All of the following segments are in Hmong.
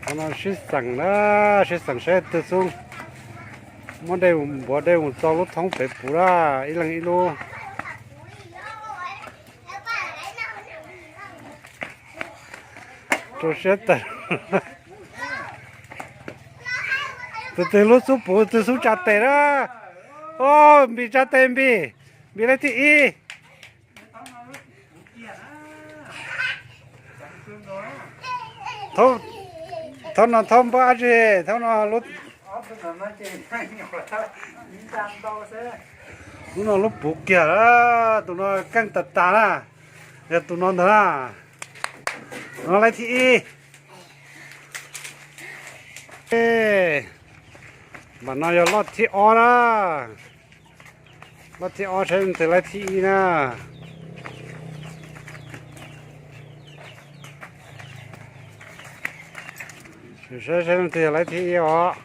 Qhov no sib xeem na, sib xeem saib twg xub muab dej, npuav dej mus txo lub thoob pem puv na, ib leeg ib lub. Rau siab tag. Tus twg lub xub puv twg xub tsa tes na. Npis tsa tes Npis, Npis leej thib ib. Thaum no thaum npaj dab tsi, thaum no lub, lub no lub puv kiag, tus no keej tas tas na, yog tus no ntag na, tus no leej thib ib. Npam no yog loj thib ob na, loj thib ob saib leej twg laib thib ib na. Saib saib leej twg yog laib thib ib os.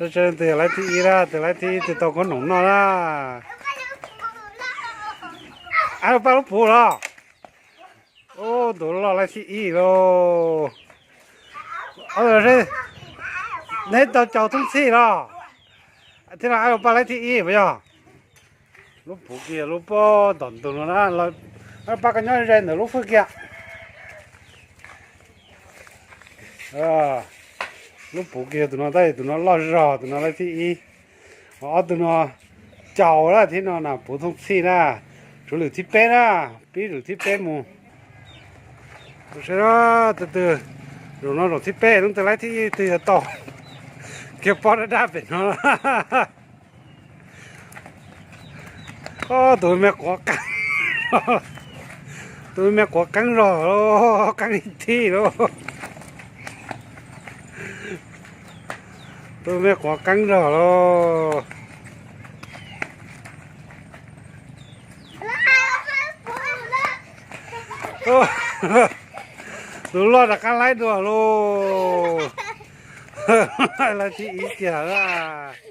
Saib leej twg yog laib thib ib na, tus laib thib ib tus tau khaub noom noj na. Ab, paj lub puv los. Ub, tus loj laib thib ib lauj. Neb tau caum thoob txhij los? Thiab no ab, paj laib thib ib puas yog? Lub puv kiag lub pob tom ntug no na, paj koj nyob ze ntawm lub fwj kiag. Lub puv kiag tus no tab sis tus no loj zog, tus no laib thib ib. Ob tug no caum na, thiab no na puv thoob txhij na. Tshuav lwm thib peb na, pib lwm thib peb mus. Saib tus twg, zaum no zaum thib peb, leej twg laib thib ib twg yuav tau kiag pob dab dab pem no. Tus me quav qeeb, tus me quav qeeb zog lauj, qeeb ib thib lauj. Tus me quav qeeb zog lauj. Tus loj rov qab laib dua lauj. Laib thib ib kiag lauj.